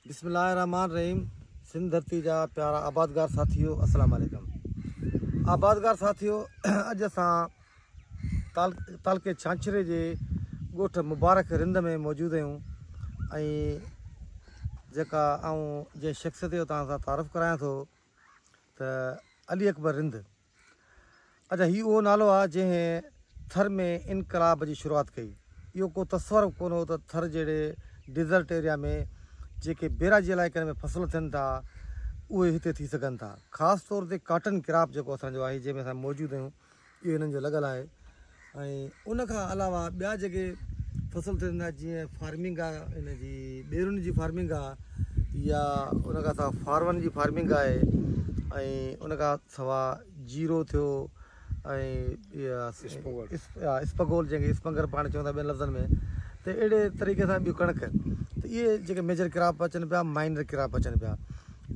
بسم الله الرحمٰن الرحيم سنڌ ڌرتي جا پيارا آبادگار ساٿيو السلام عليڪم آبادگار ساٿيو اڄ اسان تعلقي ڇانڇري جي ڳوٺ مبارڪ رند ۾ موجود آهيون ۽ جيڪا آئون جنهن شخصيت جو توهان سان تعارف ڪرايان ٿو ته علي اڪبر رند اچا هي اهو نالو آهي جنهن ٿر ۾ انقلاب جي شروعات ڪئي. اهو ڪو تصور به ڪونه هو ته ٿر جهڙي ڊيزرٽ ايريا ۾ جيڪي بيراجي علائقن ۾ فصل ٿين ٿا اهي هتي ٿي سگهن ٿا. خاص طور تي ڪاٽن ڪراپ جيڪو اسان جو آهي جنهن ۾ اسان موجود آهيون اهو هنن جو لڳل آهي ۽ ان کان علاوه ٻيا جيڪي فصل ٿين ٿا جيئن فارمنگ آ ان جي ٻيرن جي فارمنگ آ يا ان کان سوا فارون جي فارمنگ آهي ۽ ان کان سوا جيرو ٿيو ۽ اسپگول جنهن کي اسپنگر پاڻ چون ٿا ٻين لفظن ۾ ته اهڙي طريقي سان ٻيو ڪڻڪ ته اهي جيڪي ميجر ڪراپ اچن پيا مائنر ڪراپ اچن پيا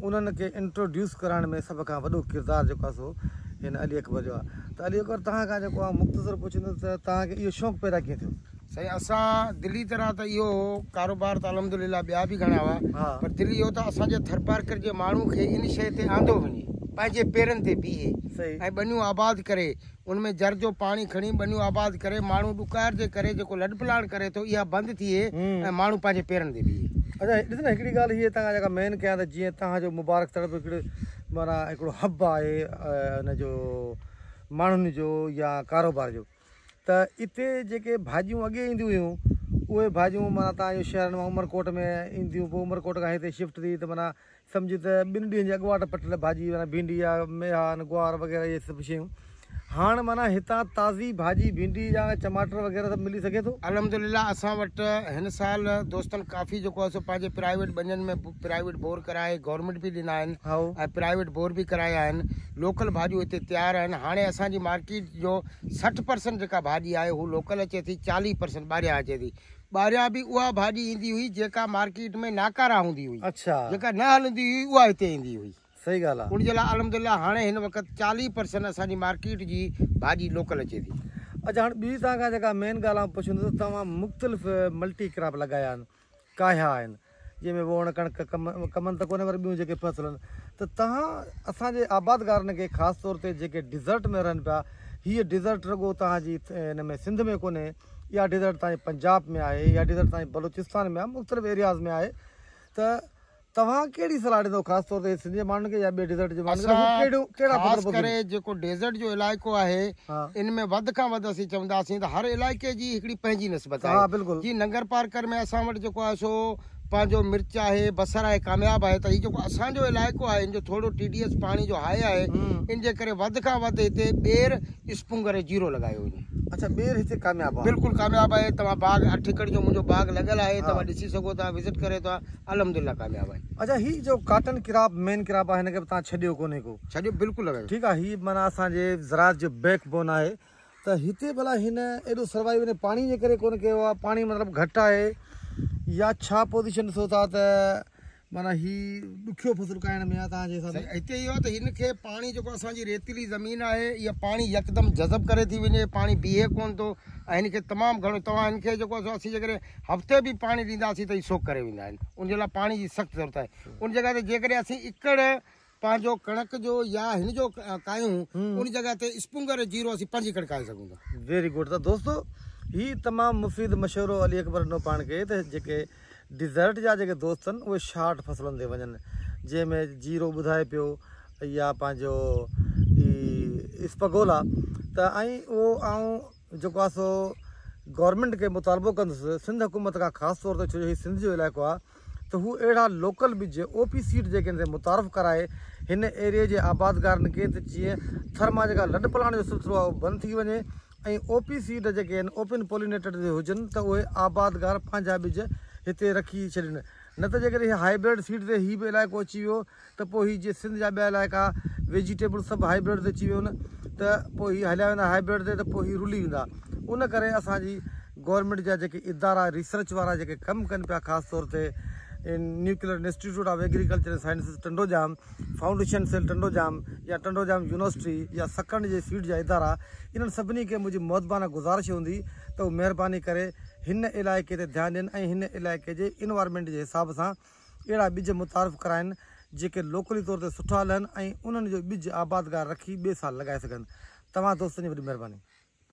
انهن کي انٽروڊيوس ڪرائڻ ۾ سڀ کان وڏو ڪردار جيڪو آهي سو هن علي اڪبر جو آهي ته علي اڪبر توهان کان جيڪو آئون مختصر پڇندس ته توهان کي اهو شوق پيدا ڪيئن ٿيو؟ سائين اسان دلي طرح ته اهو هو ڪاروبار ته الحمد لله ٻيا به گهڻا هئا پر دلي اهو ته اسان جي ٿرپارڪر جي ماڻهو کي ان شيء تي آندو وڃي پنهنجي پيرن تي بيهي ۽ ٻنيون آباد ڪري ان ۾ جر جو پاڻي کڻي ٻنيون آباد ڪري ماڻهو ڏڪار جي ڪري جيڪو لڏپلاڻ ڪري ٿو اها بند ٿئي ۽ ماڻهو پنهنجي پيرن تي بيهي. اچا ڏس نه هڪڙي ڳالهه هيء توهان جيڪا مين ڪيان ته جيئن توهان جو مبارڪ تڙپ هڪڙو معنيٰ هڪڙو حب آهي ان جو ماڻهن جو يا ڪاروبار جو ته اتي جيڪي ڀاڄيون اڳي اينديون هيون اهي ڀاڄيون معنيٰ توهان جو شهرن مان عمرڪوٽ ۾ اينديون پوء عمرڪوٽ کان هتي شفٽ ٿي ته معنيٰ سمجهه ته ٻن ڏينهن جي اڳواٽ پٽيل ڀاڄي معنيٰ ڀينڊي يا ميها ۽ گوار وغيره اهي سڀ شيون هاڻ معنيٰ هتان تازي ڀاڄي ڀينڊي يا چماٽر وغيره سڀ ملي سگهي ٿو. الحمدلله اسان وٽ هن سال دوستن ڪافي جيڪو آهي سو پنهنجي پرائيويٽ ٻنين ۾ پرائيويٽ بور ڪرائي گورنمينٽ به ڏنا آهن ۽ پرائيويٽ بور به ڪرايا آهن لوڪل ڀاڄيون هتي تيار آهن هاڻي اسان جي مارڪيٽ جو 60 پرسنٽ جيڪا ڀاڄي آهي هو لوڪل اچي ٿي 40 پرسنٽ ٻاهريان اچي ٿي ٻاهريان به اها ڀاڄي ايندي هئي جيڪا مارڪيٽ ۾ ناڪاره هوندي هئي. اڇا. جيڪا نه هلندي هئي اها هتي ايندي هئي. صحيح ڳالهه آ. ان جي لاء الحمدلله هاڻي هن وقت 40 پرسنٽ اسان جي مارڪيٽ جي ڀاڄي لوڪل اچي ٿي. اڇا هاڻ ٻي توهان کان جيڪا مين ڳالهه آئون پڇندس ته توهان مختلف ملٽي ڪراپ لڳايا آهن ڪاهيا آهن جنهن ۾ ووڻ ڪڻڪ ڪمند ته ڪونهي پر ٻيون جيڪي فصل آهن ته توهان اسان جي آبادگارن کي خاص طور تي جيڪي ڊيزرٽ ۾ رهن پيا هيء ڊيزرٽ رڳو توهان جي هن ۾ سنڌ ۾ ڪونهي اها ڊيزرٽ توهان جي پنجاب ۾ آهي اها ڊيزرٽ توهان جي بلوچستان ۾ آهي مختلف ايرياز ۾ آهي ته توهان ڪهڙي صلاح ڏيندو خاص طور تي سنڌ جي ماڻهن کي يا ٻي ڊيزرٽ جي ماڻهن کي ته هو ڪهڙيون ڪهڙا فصل خاص ڪري جيڪو ڊيزرٽ جو علائقو آهي ان ۾ وڌ کان وڌ اسين چونداسين ته هر علائقي جي هڪڙي پنهنجي نسبت آهي جيئن ننگر پارڪر ۾ اسان وٽ جيڪو آهي سو پنهنجو مرچ آهي بصر آهي ڪامياب آهي ته هي جيڪو اسان جو علائقو آهي ان جو ٿورو ٽي ڊي ايس پاڻي جو هاء آهي ان جي ڪري وڌ کان وڌ هتي ٻير اسپنگر ۽ جيرو لڳايو وڃي. اڇا ٻير هتي ڪامياب آهي. بلڪل ڪامياب آهي توهان باغ اٺ ايڪڙ جو منهنجو باغ لڳل آهي توهان ڏسي سگهو ٿا وزٽ ڪري ٿا الحمدلله ڪامياب آهي. اڇا هي جو ڪاٽن ڪراپ مين ڪراپ آهي هن کي به توهان ڇڏيو ڪونهي ڪو. ڇڏيو بلڪل لڳايو. ٺيڪ آهي هي معنيٰ اسان جي زراعت جو بيڪ بون آهي ته هتي ڀلا هن ايڏو سروائيو ان پاڻي جي ڪري ڪونه ڪيو آهي پاڻي مطلب گهٽ آهي يا ڇا پوزيشن ڏسو ٿا ته معنيٰ هي ڏکيو فصل کائڻ ۾ آهي توهان جي حساب سائين هتي اهو آهي ته هن کي پاڻي جيڪو اسان جي ريتيلي زمين آهي اها پاڻي يڪدم جذب ڪري ٿي وڃي پاڻي بيهي ڪونه ٿو ۽ هن کي تمام گهڻو توهان هن کي جيڪو آهي سو اسين جيڪڏهن هفتي به پاڻي ڏينداسين ته هي سوڪ ڪري ويندا آهن ان جي لاء پاڻي جي سخت ضرورت آهي ان جڳهه تي جيڪڏهن اسين ايڪڙ پنهنجو ڪڻڪ جو يا هن جو ڪاهيون ان جڳهه تي اسپنگر جيرو اسين پنج ايڪڙ ڪاهي سگهون ٿا. ويري گڊ ته دوستو هي تمام مفيد مشورو علي اڪبر ڏنو پاڻ کي ته جيڪي ڊيزرٽ جا جيڪي دوست آهن اهي شارٽ فصلن تي وڃن جنهن ۾ جيرو ٻڌائي پيو يا پنهنجو هي اسپگول آ ته ۽ اهو آئون جيڪو آ سو گورنمينٽ کي مطالبو ڪندس سنڌ حڪومت کان خاص طور تي ڇو جو هي سنڌ جو علائقو آ ته هو اهڙا لوڪل ٻج او پي سيڊ جيڪي آهن سي متعارف ڪرائي هن ايريي جي آبادگارن کي ته جيئن ٿر مان جيڪا لڏ پلاڻ جو سلسلو آهي اهو بند ٿي وڃي ۽ او پي سيڊ جيڪي آهن اوپن پولينيٽڊ جي هجن ته اهي آبادگار پنهنجا ٻج هتي رکي ڇڏين نه ته جيڪڏهن هي هائبرڊ سيڊ تي هي به علائقو اچي ويو ته پوء هي جي سنڌ جا ٻيا علائقا ويجيٽيبل سڀ هائبرڊ تي اچي ويو نه ته پوء هي هليا ويندا هائبرڊ تي ته پوء هي رلي ويندا ان ڪري اسان جي گورنمينٽ جا جيڪي ادارا ريسرچ وارا جيڪي ڪم ڪن پيا خاص طور تي nuclear institute of agriculture sciences Tando Jam foundation cell Tando Jam يا ٽنڊو ڄام يونيورسٽي يا سڪرنڊ جي سيڊ جا ادارا انهن سڀني کي منهنجي مؤدبانه گذارش هوندي ته هو مهرباني ڪري هن علائقي تي ڌيان ڏين ۽ هن علائقي جي انوائرمينٽ جي حساب سان اهڙا ٻج متعارف ڪرائين جيڪي لوڪلي طور تي سٺا هلن ۽ انهن جو ٻج آبادگار رکي ٻئي سال لڳائي سگهن. توهان دوستن جي وڏي مهرباني.